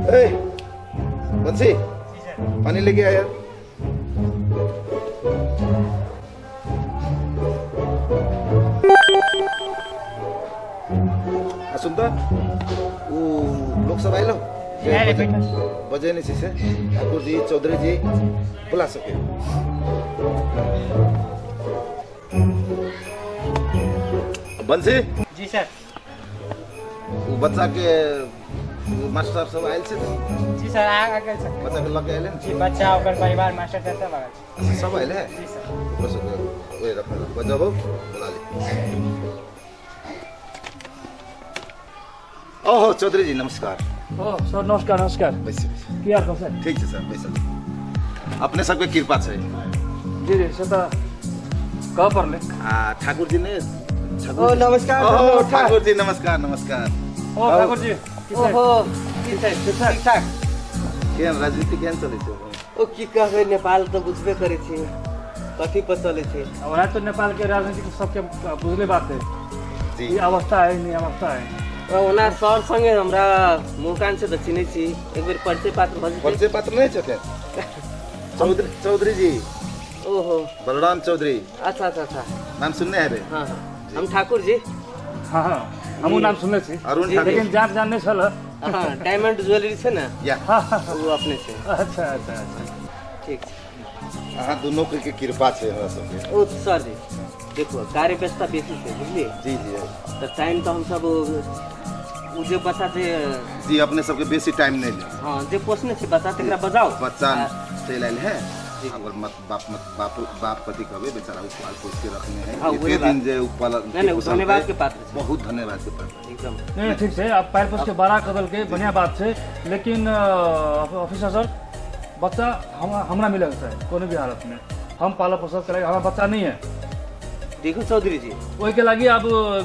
ए बंसी, पानी लेके आया। आ सुन त, ऊ लोक सब आइलो बजे नहीं से ठाकुर जी, चौधरी जी बुला सके। बंसी जी सर। ऊ बच्चा के ऊ मास्टर साहब सब आयल छै? जी सर, आ गेल सर। बच्चा के लऽ के आयल ने? जी, बच्चा, ओकर परिवार, मास्टर साहब सब आ गेल। अच्छा, सब आयल है? जी सर। ओकरा सबके ओहि रखल बजाबो, बुला ले। ओहो चौधरी जी, नमस्कार। ओ सर, नमस्कार नमस्कार। बैसू बैसू। की हाल सर? ठीक छै सर, बैसल। अपने सबके कृपा छै। जी जी, से तऽ कहऽ पड़लै। आ ठाकुर जी ने? ओ नमस्कार सर, ओ नमस्कार। ठाकुर जी, नमस्कार नमस्कार। ओ ठाकुर जी, की छै? ओहो, की छै? ठीक ठाक। केहन राजनीति केहन चलै छै? ओ की कहबै, नेपाल तऽ बुझबे करै छी कथी पर चलै छै। ओना तऽ नेपाल के राजनीति सबके बुझले बात है। जी। ई अवस्था है, नहीं अवस्था है। ओना सर संगे हमरा मुँह कान से तऽ चिन्है छी, एक बेर परिचय पात्र भऽ जेतै। परिचय पात्र नहि छथिन चौधरी, चौधरी जी। ओहो। बलराम चौधरी। अच्छा अच्छा अच्छा। नाम सुनने हेबै। हाँ हाँ, हम ठाकुर जी। हाँ हाँ, हमहूँ नाम सुनने छी। अरुण ठाकुर। लेकिन जान जान नहि छल। हाँ, डायमंड ज्वेलरी छै ने? या। हाँ हाँ। ओ अपने छै। अच्छा अच्छा अच्छा। ठीक छै। अहाँ दुनू के कृपा छै हमरा सबके। ओ सर जी, देखो कार्य व्यस्तता बेसी छै, बुझलियै? जी जी। तऽ टाइम तऽ हमसब ओ जे बच्चा जे जी, अपने सबके बेसी टाइम नहीं ले। हाँ, जे पोसने छै बच्चा, तकरा बजाओ। बच्चा चलि आयल है। जी। अगर मत बाप मत बाप बाप कथी कहबै, बेचारा ओ पाल पोस के रखने है। हाँ, एते वही दिन बात। जे उ पाल नहीं, नहीं, उ पोसल धन्यवाद के, के पात्र छै। बहुत धन्यवाद के पात्र। एकदम। नहीं ठीक छै, आब पाल पोस के बड़ा कऽ देलकै, बढ़िआँ बात छै, लेकिन ऑफिसर सर, बच्चा हमरा मिलल चाही कोनो भी हालतमे। हम पालऽ पोसऽ के लागि हमरा बच्चा नहीं है। देखू चौधरी जी, ओहिके लागि आब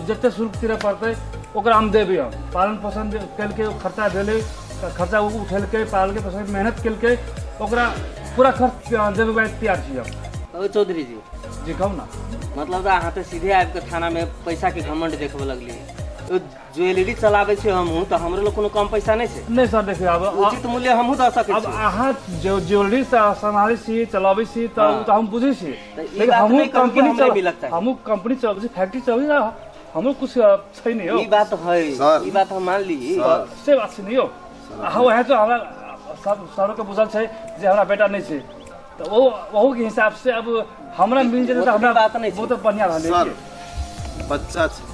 जते शुल्क तिरऽ पड़तै ओकरा हम देबै। हम पालन पोषण जे केलकै, ओ खर्चा भेलै, खर्चा ओ उठेलकै, पालकै पोसलकै, मेहनत केलकै, ओकरा पूरा खर्च देबै लागि तैयार छी हम। ओ चौधरी जी। जी, कहू ना। मतलब तऽ अहाँ तऽ सीधे आबि कऽ थानामे पैसाके घमंड देखबऽ लगलियै। ओ ज्वेलरी चलाबै छी हमहूँ, तऽ हमरो लग कोनो कम पैसा नहि छै। नहि सर, देखियौ आब उचित मूल्य हमहूँ दऽ सकै आब छी। अहाँ जो ज्वेलरी सम्हालै छी, चलाबै छी, तऽ हाँ। ओ तऽ हम बुझै छी। तऽ ई लेकिन बात हमहूँ नहि कहू कि कंपनी हमरे मिलक चाही। हमहूँ कंपनी चलबै छी, फैक्ट्री चलबै छी, हमरो कुछ छै नहि यौ। ई बात है। सर। ई बात हम मान ली। सर। से बात छै नहि यौ। अहाँ वएह तो हमरा सब सरोके बुझल छै जे हमरा बेटा नहि छै, तऽ ओ ओहूके हिसाब से अब हमरा मिल जेतै तऽ ओतबी हमरा बात नहि छै। बहुत बढ़िआँ रहलै। सर, बच्चा छै,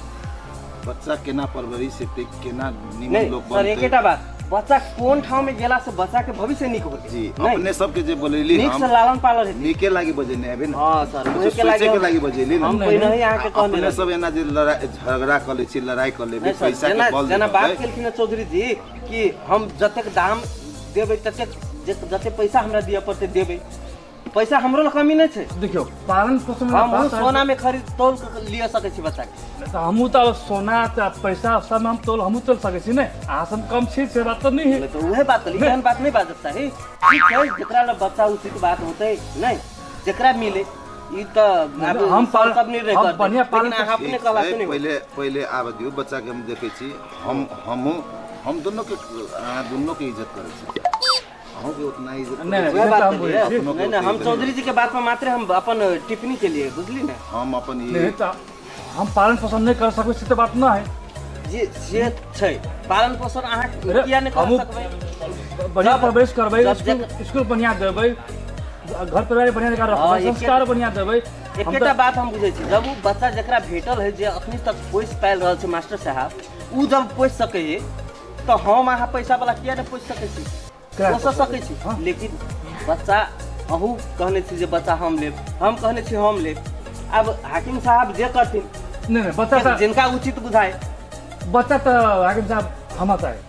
बच्चा केना परवरिश हेतै, केना निमन नहीं लोक सर, बनतै? एकेटा बात, बच्चा कोन ठाउँ में गेला से बच्चा के भविष्य नीक होतै? जी। नहीं, अपने सबके जे बोलेली नीक हम से लालन पालन हेतै। नीके लागी बजेने हेबै ने? हाँ सर, कुछो ओहे के सोचे के लागी लागी बजेली ने? हम पहिने ही अहाँके कहने अपने रही। सब एना जे लड़ाई झगड़ा कऽ लै छी, लड़ाई कऽ लेबै नहीं सर, पैसा के जेना बल जेना बात देबै। केलखिन हँ चौधरी जी कि हम जतेक दाम देबै ततेक, जतेक पैसा हमरा दिअ पड़तै देबै, पैसा हमरो लग कमी नहि छै। देखियौ, पालन पोषण हम सोना में खरीद तौल के लिअ सकै छी बच्चा के। तऽ हमहूँ तऽ सोना तऽ पैसा सब हम तौल, हमहूँ तौल सकै छी ने, अहाँ सब कम छी से बात तऽ नहि है। तऽ उहे बात कहली, एहन बात नहि बाजक चाही। ठीक छै, जेकरा लग बच्चा उचित बात होतै, नहि जेकरा मिले ई तऽ आब हम सब निर्णय हम करतै। बढ़िआँ पालन लेकिन अहाँ अपने ठीक कहला छै, से नहि होतै। पहिले पहिले आबऽ दियौ बच्चा के, हम देखै छी। हम हमहूँ हम दुनू के, अहाँ दुनू के इज्जत करै छी, अहूँ के उतना इज्जत नहीं, करै छी। वएह से बात तऽ हम कहलियै। बुझै छी। नहि नहि, हम चौधरी जी के बात पर मात्र हम अपन टिप्पणी के लिए, बुझली ने? हम अपन ई नहीं तऽ हम पालन पोषण नहि कर सकै छी तऽ बात नहि है। जे से छै, पालन पोषण अहाँ अरे, किया नहि कर हमहूँ सकबै? बढ़िआँ परवरिश करबै, जब स्कूल स्कूल बढ़िआँ देबै, घर परिवार बढ़िआँ जकाँ हाँ, रखबै, एके- संस्कार बढ़िआँ देबै। हम एकेटा तऽ बात हम बुझै छी, जब ओ बच्चा जकरा भेटल है, जे अखनी तक पोसि पाबि रहल छै मास्टर साहब, ओ जब पोसि सकैए तऽ हम अहाँ पैसा वाला किया नहि पोसि सकै छी? किया पोसऽ सकै छी। हाँ। लेकिन बच्चा अहूँ कहने छी जे बच्चा हम लेब, हम कहने छी हम लेब, आब हाकिम साहब जे करथिन। नहि नहि, बच्चा तऽ जिनका उचित बुझाए। बच्चा तऽ हाकिम साहब हमरा चाही,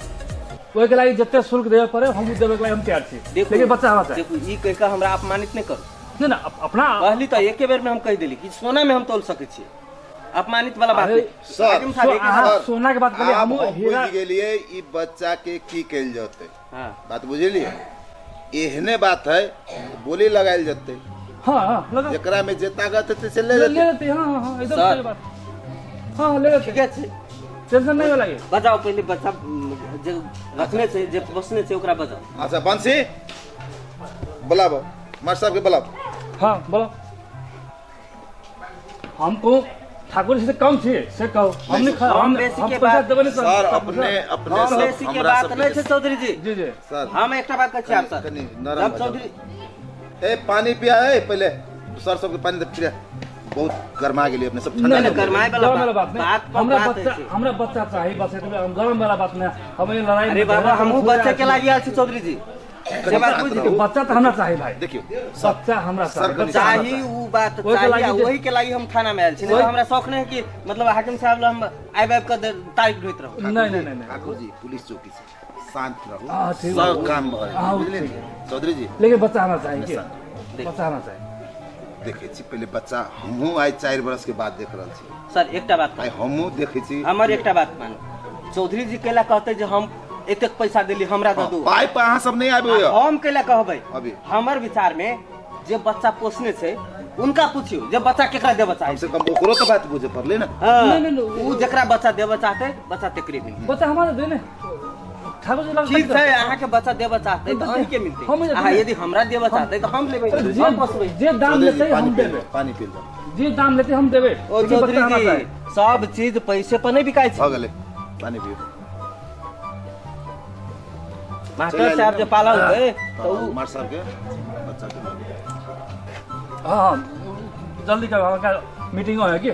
ओहिके लागि जते शुल्क देबे पड़े हम देबे के लागि हम तैयार छी। देखू, लेकिन बच्चा हमरा चाही। देखू, ई कहि कऽ हमरा अपमानित नहि करू। नहि नहि, अपना कहली तऽ एके बेर में हम कहि देली कि सोना में हम तोल सकै छी, अपमानित वाला बात अरे, नहीं। सर, हाकिम साहब, एके अहाँ सर, सोना के बात करिए, आब हमहूँ हम हीरा बुझि गेलियै ई बच्चा के की कयल जेतै। हाँ। बात बुझलियै? एहने बात है, बोली लगायल जेतै। हाँ हाँ, लगा। जेकरा में जे ताकत हेतै से ले ले लेतै। लेते, हाँ हाँ हाँ, एकदम सर। सही बात, हाँ हाँ, ले लेते। ठीके छै। टेंशन नहीं होला। बजाओ पहिले बच्चा जे रखने छै, जे पोसने छै, ओकरा बजाओ। अच्छा बंसी, बुलाबो मास्टर साहब के, बुलाओ। हाँ बोलो। हमको ठाकुर जी से कम छे से कहो, हमने कम बेसी हम के पैसा बात- देबे नहीं। सर, अपने अपने कम सब बेसी के हमरा बात सब नहीं छै चौधरी जी। जी जी। सर, हम एकटा बात कहै छी आब सर, कनि नरम जब भऽ जाउ। चौधरी ए, पानी पिया है पहिले, सर सबके पानी दे, पिया। बहुत गरमा गेली अपने सब, ठंडा नहीं, भऽ गेलै। गरमाए वाला गरम वाला बात नहीं। बात पर हमरा बात बच्चा होइ छै। हमरा बच्चा चाही बस एतबे। हम गरम वाला बात नहीं, हम ये लड़ाई अरे बाबा, झगड़ा हमहूँ थोड़े बच्चे के आयल लागी आयल छी चौधरी जी, से बात शांत बुझि रहू। बच्चा तो हमरा चाही भाई। देखियौ सर, बच्चा हमरा सर, चाही, कनि बच्चा हमरा चाही चाही। उ बात ओहि के चाही लागी आ जे- ओहि के लागी हम थाना में आयल छी, नहीं ओहि- तऽ हमरा शौक नहीं है कि मतलब हाकिम साहब लग हम आबि आबि कऽ तारीख ढोइत रहू। नहीं नहीं नहीं नहीं। ठाकुर जी, पुलिस चौकी से शांत रहू। हाँ, ठीक सब है। काम भऽ हाँ, बुझलियै ठीक ने? चौधरी जी। लेकिन बच्चा हमरा चाही के देख। बच्चा हमरा चाही। देखै छी पहिले बच्चा, हमहूँ आइ 4 बरस के बाद देख रहल छी। सर, एकटा बात आइ हमहूँ देखै छी। हमर एकटा बात मानू, चौधरी जी कैला कहते जे हम एतेक पैसा देली, हमरा दऽ दू। पाइ पर अहाँ सब नहि आबि। आ हम कैला कहबै? अभी। हमर विचार में जे बच्चा पोसने छै उनका पुछियौ जे बच्चा केकरा देबऽ कम चाहै से कम ओकरो तऽ बात बुझे पड़लै ने। हाँ, नहीं, नहीं, नहीं, उ जेकरा बच्चा देबऽ चाहतै, बच्चा तेकरे मिलतै। बच्चा हमारा दे ने ठाकुर जी लग। ठीक छै, अहाँके बच्चा देबऽ चाहतै तऽ अहींके मिलतै। हम अहाँ यदि हमरा देबऽ चाहतै तऽ हम लेबै, जे हम पोसबै। जे दाम चौधरी जी, लेतै पानी हम पी देबै। जाउ, पानी पी जाउ। जे दाम लेतै हम देबै, ओ लेकिन चौधरी बच्चा हमरा जी, चाही। सब चीज पैसे पर नहि बिकाइ छै। भऽ गेलै, पानी पियू। मास्टर साहब जे पालल है तऽ उ मास्टर साहब के बच्चा के हाँ हाँ, जल्दी करो, हमारा मीटिंग है कि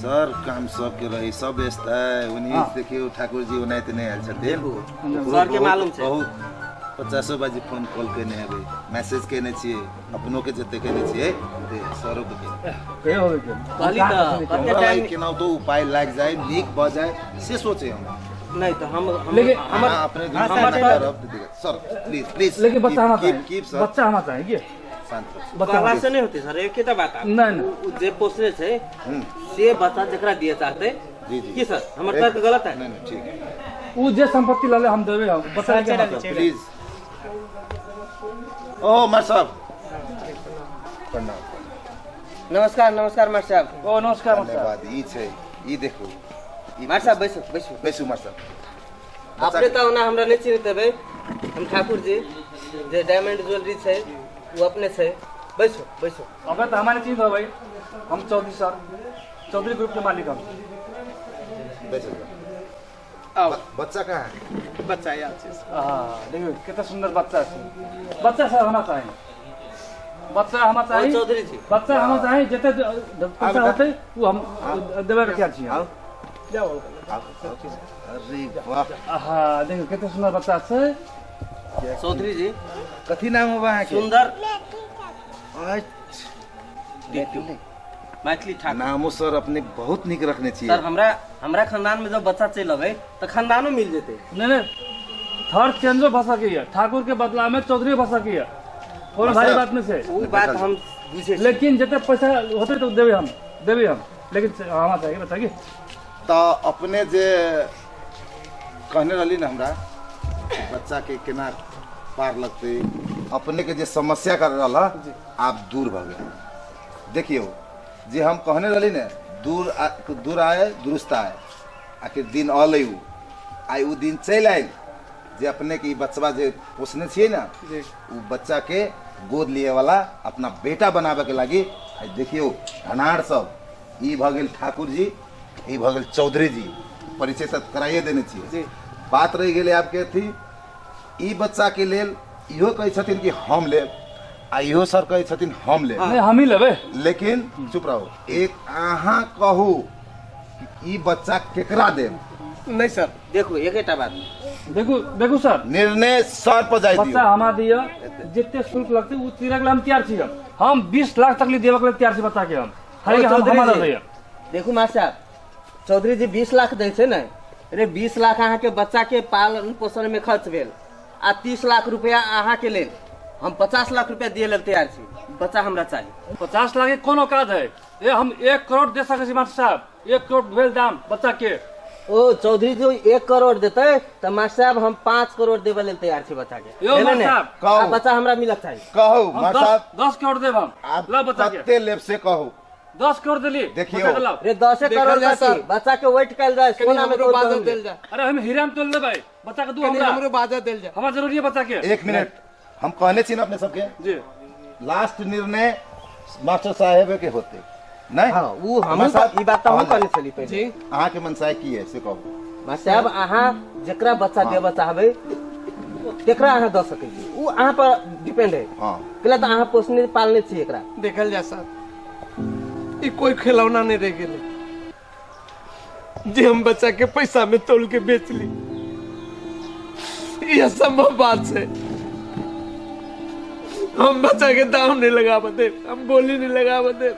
सर, काम सबके रही, सब व्यस्त है उन्हीं। हाँ। देखियौ ठाकुर जी ओनाहिते नहि आयल छथिन। देखू, ओकरो सरके बहुत- मालूम छै। बहुत पचासो बाजी फोन कॉल केने हेबै, मैसेज केने छियै, अपनो के जते केने छियै ते सरो के केने। कहियो होबे के कहली तऽ कते हमरा लागि टाइम केना तो उपाय लागि जाय, नीक भऽ जाय से सोचे हम। नहि तऽ हम लेकिन- हमर अहाँ अपने हमर हमर तऽ- करब तऽ दिक्कत। Sir, please please. लेकिन बच्चा हमरा कीप चाही। कीप सर। बच्चा हमरा चाही के शांत रहो। बच्चा कहला हमरा से नहि होतै सर, एकेटा बात आब। नहीं, नहीं। उ जे पोसने छै से बच्चा जेकरा दिए चाहतै। जी जी। की सर, हमर तर्क गलत है? नहीं नहीं, ठीक है। उ जे संपत्ति लले हम देबै, हम बच्चा के हमरा चाही। प्लीज। ओ मास्टर साहब, प्रणाम। नमस्कार नमस्कार मास्टर साहब। ओ नमस्कार नमस्कार। धन्यवाद। ई छै, ई देखू ई। मास्टर साहब, बैसू बैसू। बैसू मास्टर साहब। अपने तऽ ओना हमरा नहि चिन्हैत हेबै, हम ठाकुर जी जे डायमंड ज्वेलरी छै ओ अपने छै। बैसू बैसू। अबे तो हमारे चीज हो भाई, हम चौधरी सर, चौधरी ग्रुप के मालिक हम। बैसू। आओ। बच्चा कहाँ है? बच्चा आयल छै। हाँ, देखियो कितना सुंदर बच्चा छै। बच्चा सर हमरा चाही, बच्चा हमरा ओ चाही। चौधरी जी। बच्चा हमरा चाही, जते पैसा बेटा। होतै वो हम देबै के तैयार छी हम। आओ। जाओ। आओ, अरे वाह! आहा, देखियो कते सुंदर बच्चा छै। चौधरी जी। कथी नाम होबा अहाँके? सुंदर। अच्छा। देखियौ मैथिली ठाकुर। नामो सर अपने बहुत नीक रखने छियै। सर, हमरा हमरा खानदान में जब बच्चा चलि अबै तऽ खानदानो मिल जेतै। नहीं नहीं, थर्ड चेंजो भऽ सकैया, ठाकुर के बदला में चौधरी भऽ सकैया, कोनो भारी बात नहीं छै। उ बात हम बुझै छी। लेकिन जते पैसा होतै तो देबै हम, देबै हम, लेकिन हमरा चाहिए बच्चा की। तऽ अपने जे कहने रहली ने हमरा कि बच्चा के केना पार लगतै, अपने के जे समस्या कर रहल ह, आब दूर भऽ गेल। देखियौ, जे हम कहने रहली ने, दूर दूर आए दुरुस्त आए, आखिर दिन अलै उ, आइ उ दिन चलि आयल जे अपने के ई बच्चा जे पोसने छियै ने, उ बच्चा के गोद लिए वाला, अपना बेटा बनाबे के लागी आइ देखियौ धनार सब ई भऽ गेल ठाकुर जी, ई भऽ गेल चौधरी जी। परिचय तऽ कराइए देने छियै। बात रहि गेलै आपके अथी, ई बच्चा के लेल इहो कहै छथिन कि हम लेब आ इहो सर कहै छथिन हम लेब। नहीं, हम ही लेबै। लेकिन चुप रहो, एक अहाँ कहू कि ई बच्चा केकरा देब? नहीं सर। देखू, एकेटा बात। देखू देखू सर। निर्णय सर पर जाय बच्चा दियौ। हमरा दिअ, जते शुल्क लगतै ओ तिरक हम तैयार छी। हम 20 लाख तक ले देबऽ के लेल तैयार छी बच्चा के हम, खाली ओ हम चौधरी हमरा जी। दिअ। देखू मास्टर साहब, चौधरी जी 20 लाख दै छै ने रे, 20 लाख अहाँके बच्चा के पालन पोषण में खर्च भेल आ 30 लाख रुपया अहाँके लेल, हम 50 लाख रुपया दिए लेल तैयार छी, बच्चा हमरा चाही। 50 लाख के कोन औकात है? ए, हम 1 करोड़ दे सकै छी मास्टर साहब, 1 करोड़ भेल दाम बच्चा के। ओ चौधरी जी 1 करोड़ देतै तऽ मास्टर साहब, हम 5 करोड़ देबे लेल तैयार छी बच्चा के। यौ भेलै मास्टर ने? साहब, कहू। आ बच्चा हमरा मिलक चाही। कहू हम मास्टर दस साहब। 10 करोड़ देब हम। आप ल बच्चा के। कते लेब से कहू। 10 करोड़ देली। देखियौ। बच्चा के लाओ। रे 10 देखल करोड़ जाए कथी? सर। बच्चा के वेट कयल जाए, कनी सोना में हमरो तोल बाजा देल। देल जाए। अरे हम हीरा में तोल देबै, बच्चा के दू। कनी हमरा हमरो बाजा देल जाए। हमरा जरूरी है बच्चा के। एक मिनट, हम कहने छी ने अपने सबके, जी। लास्ट निर्णय मास्टर साहेब के होते नहीं। हाँ, उ हमहूँ मास्टर साहब, ई बात तऽ हमहूँ कहल कहने छली पहिले। जी। अहाँके मनसाय की है से कहू। मास्टर साहब, अहाँ जेकरा बच्चा देबऽ चाहबै तेकरा अहाँ दऽ सकै छी, उ अहाँ पर डिपेंड है। कैला तऽ अहाँ पोसने पालने छी एकरा। देखल जाए सर, ई कोई खिलौना नहीं रह गेलै जे हम बच्चा के पैसा में तोल के बेच ली। ई असंभव बात है। हम बच्चा के दाम नहीं लगा दे, हम बोली नहीं लगा दे।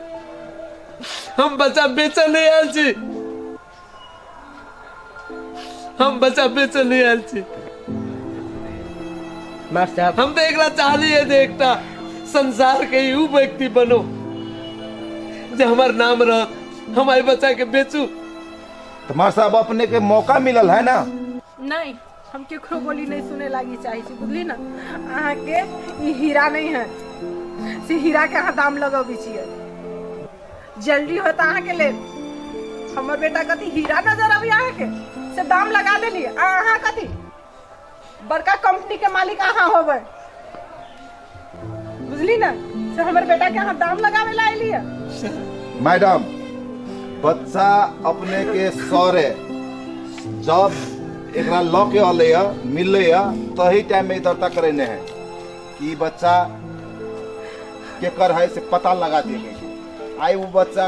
हम बच्चा बेचऽ नहीं आयल छी, हम बच्चा बेचऽ नहीं आयल छी। मास्टर साहब, हम तो एकरा चाहलिए जे एकटा संसार के you व्यक्ति बनो जे हमार नाम रहत। हमारे बच्चा के बेचू? तो मास्टर साहब, अपने के मौका मिलल है ना। नहीं, हम केकरो बोली नहीं सुने लागी चाहे छी, बुझली ना? अहाँके ई हीरा नहीं है से हीरा के अहाँ दाम लगबै छियै। जल्दी होता अहाँके लेल? हमर बेटा कथी हीरा नजर अबै अहाँके से दाम लगा देली? आ अहाँ कथी बड़का कंपनी के मालिक अहाँ होबै, बुझली ना, से हमर बेटा के अहाँ दाम लगावे ला अयलियै? मैडम, बच्चा अपने के सरे जब एकरा लऽ के अलै है, मिललै है, तही टाइम में दर्ता करेने है कि ई बच्चा केकर है से पता लगा दिए गए। आई वो बच्चा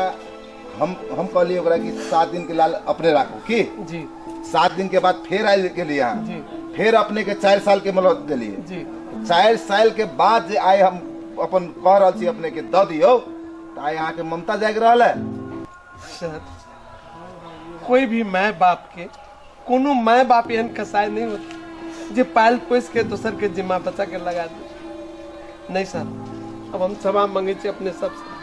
हम कहलिए ओकरा कि 7 दिन के लाल अपने राखू की। जी। 7 दिन के बाद फेर आयल गेलिए यहाँ। जी। फेर अपने के 4 साल के मतलब दिलिए। जी। 4 साल के बाद जे आइ हम अपन कह रहल छी अपने के दऽ दियौ, तऽ आइ अहाँके ममता जागि रहल है। सर, कोई भी माय बाप के, कोनो माय बाप एहन कसाई नहीं होता जे पाल पोस के दोसर के जिम्मा बच्चा के लगा दे। नहीं सर, अब हम क्षमा मांगे छी अपने सबसे,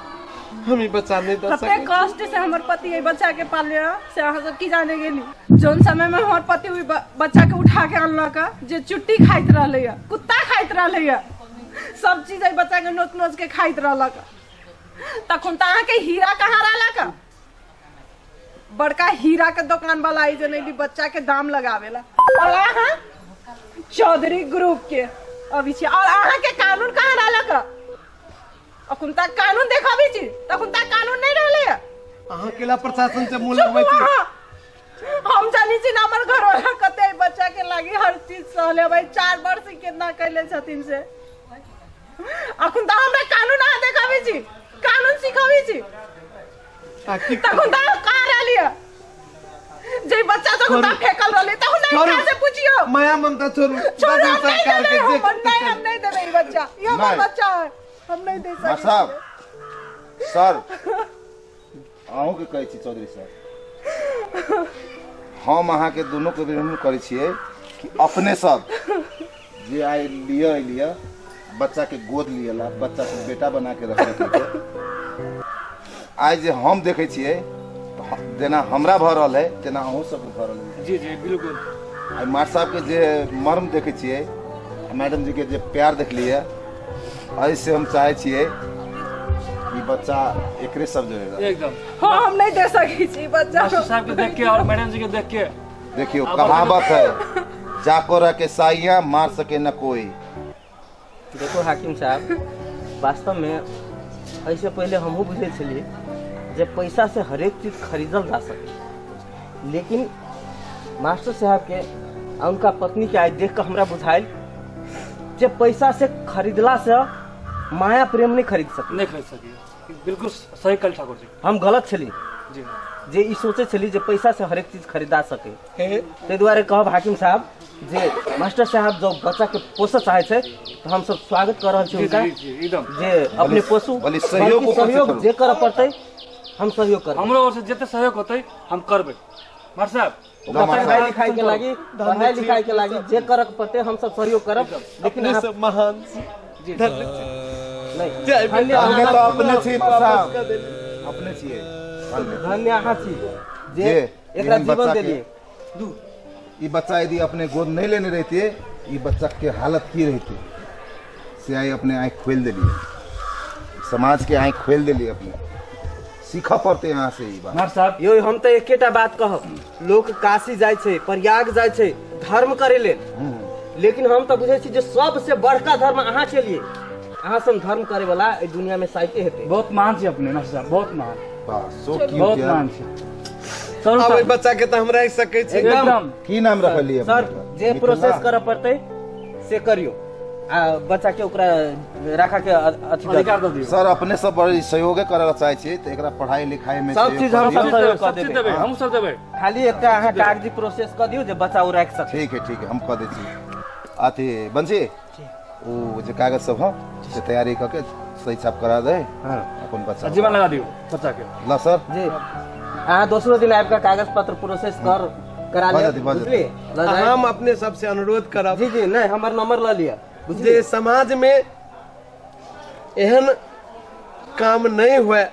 हम ई बच्चा नहीं दऽ कते सकै। कष्ट से हमर पति एहि बच्चा के पाले ह, से अहाँ सब की जाने गेली। जौन समय में हमर पति ओहि बच्चा के उठा के अनलक, जे चुट्टी खाइत रहले ह, कुत्ता खाइत रहले ह, सब चीज एहि बच्चा के नोच नोच के खाइत रहलक, तखन तऽ अहाँके हीरा कहाँ रहलक? बड़का हीरा के दुकान वाला आई जनैली बच्चा के दाम लगावेला, और अहाँ चौधरी ग्रुप के अभी छी, और अहाँ के कानून कहाँ रहलक? अखन तक कानून देखाबै छी, तखन तक कानून नहीं रहले। अहाँ केला प्रशासन से मुँह चुप लगबै छी? अहाँ। हम जानी छी ना हमर घरवाला कते बच्चा के लागी हर चीज सहले भाई, 4 वर्ष केतना कैले छथिन से। अखन तऽ हमरा कानून अहाँ देखाबै छी, कानून सिखाबै छी? आ की तखन तऽ कहाँ रहलियै जे बच्चा तखन तऽ फेकल रहलै तखन नहीं? छोड़ू। से पुछियो। माया ममता छोड़ू। छोड़ू, हम बाकी नहीं सरकार देबै। के जे हम नहीं, हम नहीं देबै ई बच्चा, ई हमर नहीं। बच्चा है, हम नहीं दे मास्टर सकै। साहब, सर, अहूँके कहै छी चौधरी सर, हम अहाँके दुनूके विनम्र करै छियै कि अपने सब जे आइ लिअ अयलियै बच्चाके गोद लियला, बच्चाके बेटा बना के रखलक, आइ जे हम देखै छियै तऽ जेना हमरा भऽ रहल है तेना अहूँ सबके भऽ रहल है। जी जी बिल्कुल। आइ मास्टर साहबके जे मर्म देखै छियै, मैडम जीके जे प्यार देखलियै, एहिसँ हम चाहै छियै कि बच्चा एकरे सब जो है। एकदम। हाँ, हम नहीं दे सकै छी बच्चा। मास्टर साहब के देख के और मैडम जी के देख के देखियो, कहावत है, जाको रह के साइया मार सके न कोई। देखो हाकिम साहब, वास्तव में एहिसँ पहिले हमहूँ बुझै छलियै जे पैसा से हरेक चीज खरीदल जा सके, लेकिन मास्टर साहबके आ उनका पत्नीके आइ देख कऽ हमरा बुझायल जे पैसा से खरीदला से माया प्रेम नहीं खरीद सके। नहीं खरीद सकी, बिल्कुल सही कल ठाकुर जी। हम गलत छली जी। जे ई सोचै छली जे पैसा से हरेक चीज खरीदा सके। हे। ताहि दुआरे कहब हाकिम साहब जे मास्टर साहब जब बच्चाके पोसऽ चाहै छै तऽ हमसब स्वागत कऽ रहल छी जी। हुनका जी जी एकदम। जे अपने पोसू, भले सहयोग बल्कि ऊपर से सहयोग करू। जे करऽ पड़तै हम सहयोग करबै। हमरो ओर से जते सहयोग होतै हम करबै मास्टर साहब। ओकरा मास्टर पढ़ाई साहब। लिखाई के लागी, पढ़ाई लिखाई के लागी जे करऽ के पड़तै हमसब सहयोग करब, लेकिन अपने अहाँ सब महान छी। जी। धन्य छी। नहीं, जय धन्य धन्य अहाँ तऽ अपने छी मास्टर साहब। कऽ देली। अपने छियै धन्य। धन्य अहाँ छी जे जे एकरा एहन जीवन बच्चा के- देलियै। ई बच्चा यदि अपने गोद नहीं लेने रहते, ई बच्चा के हालत की रहते, से आइ अपने आँखि खोलि देलियै, समाज के आँखि खोलि देलियै अपने। सीखऽ पड़तै अहाँ से ई बात। मास्टर साहब, यो हम तऽ एकेटा बात कहब, लोक काशी जाइ छै, प्रयाग जाइ छै धर्म करे लेल, लेकिन हम तऽ बुझै छी जे सबसे बड़का धर्म अहाँ के लिए, अहाँ सन धर्म करे वाला एहि दुनिया में शायदे हेतै। बहुत महान छी अपने मास्टर साहब, बहुत महान। वाह, सो क्यूट बहुत यार। महान छी। चलू आब एहि सर, बच्चा के तऽ हम राखि सकै छी। एकदम। की नाम रखलियै सर अपने? जे मिथुन प्रोसेस ना? करऽ पड़तै से करियौ, आ बच्चा के ओकरा राखऽ के अथी दऽ अधिकार दियौ। दऽ दियौ। सर अपने सब बड़ी सहयोगे करऽ ला चाहै छियै तऽ एकरा पढ़ाई लिखाई में सब सहयोग चीज कऽ हम दियौ। सब सहयोग कऽ सब चीज देबै। देबै, हमहूँ सब देबै। खाली एकटा अहाँ कागजी प्रोसेस कऽ दियौ जे बच्चा ओ राखि सकै। ठीक है, ठीक है, हम कऽ दै छी। अथी बंसी, ओ जे कागज सब हँ से तैयारी कऽ के सही छाप करा दे। हाँ। अपन बच्चा जीवन लगा दियौ बच्चा के। ल सर। जी, अहाँ दोसरो दिन आबि कऽ कागज पत्र प्रोसेस कर करा भऽ लेब, जेतै, भऽ जेतै। बुझलियै? लऽ जायब। हम अपने सबसे अनुरोध करब। जी जी, नहि हमर नंबर लऽ लिअ, बुझलियै? जे समाज में एहन काम नहीं हुए,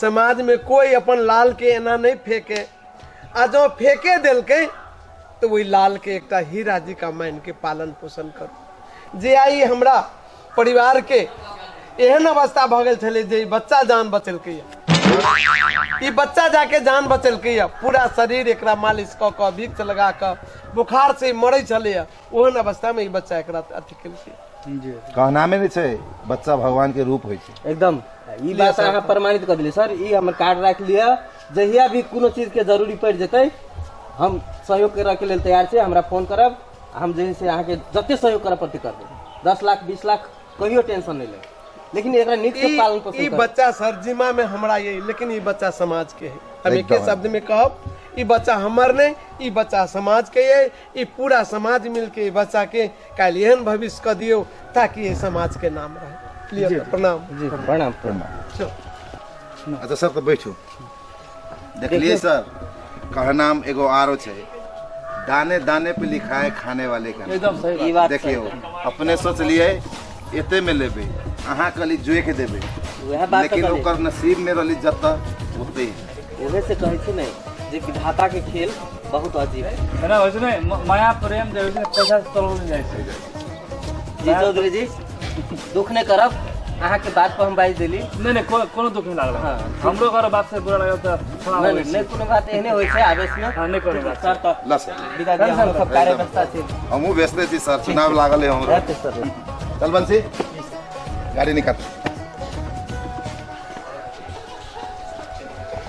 समाज में कोई अपन लाल के एना नहीं फेंके, आ जो फेंके देलकै तो वही लाल के एकटा हीरा जी का मान के पालन पोषण करू। जे आई हमरा परिवार के एहन अवस्था भऽ गेल छलै जे ई बच्चा जान बचेलकै, ई बच्चा जाके जान बचेलकै। पूरा शरीर एकरा मालिश कऽ कऽ विक्स लगा कऽ बुखार से मरै छलैया, ओहन अवस्था में ई बच्चा एकरा अथी केलकै। जी। कहनामे नहि छै, बच्चा भगवान के रूप होइ छै। एकदम ई बात अहाँ प्रमाणित कऽ देलियै सर। ई हमर कार्ड राखि लिअ, जहिया भी कोनो चीज के जरूरी पड़ि जेतै हम सहयोग करऽ के लेल तैयार छी। हमरा फोन करब, हम जे है से अहाँके जते सहयोग करऽ पड़तै करबै। 10 लाख 20 लाख कहियो टेंशन नहि लेब, लेकिन एकरा नीक से ई पालन पोषण ई करब। बच्चा सर जिम्मा में हमरा यही, लेकिन ई बच्चा समाज के है। हम एके एकदम। शब्द में कहब, ई बच्चा हमर नहीं, ई बच्चा समाज के है। ई पूरा समाज मिलके ई बच्चा के काल्हि एहन भविष्य कऽ दियौ ताकि ये समाज के नाम रहे। लिअ, प्रणाम। जी प्रणाम। प्रणाम। चल। अच्छा सर, तऽ बैठू। देखलियै सर, कहनाम एगो आरो छै, दाने दाने पे लिखा है खाने वाले का नाम। एकदम सही ई बात। बात देखियौ, अपने सोचलियै एते में लेबै, अहाँ कहली जोखि देबै, वएह बात तऽ लेकिन कहलियै। ओकर नसीब में रहली जतऽ ओते ही। उहे से कहै छी ने जे विधाता के खेल बहुत अजीब है। है ना, वैसे नहीं माया प्रेम जे होइ छै ने, पैसा से तोड़ल नहि जाइ छै। जी चौधरी जी, दुख नहि करब, अहाँके बात पर हम बाजि देली। नहि नहि, कोनो दुख नहि लागल। हाँ। हमरो अगर बात से बुरा लागल तऽ क्षमा नहि मांगै नहि छी। कोनो बात, एहने होइ छै आवेश में। हाँ, नहि कोनो बात। सर तऽ ल सर, विदा दिअ, हमरो सब कार्य व्यवस्था छै। हमहूँ व्यस्ते छी सर, चुनाव लागल है हमरो। हेतै सर। चल बंसी, गाड़ी निकाल।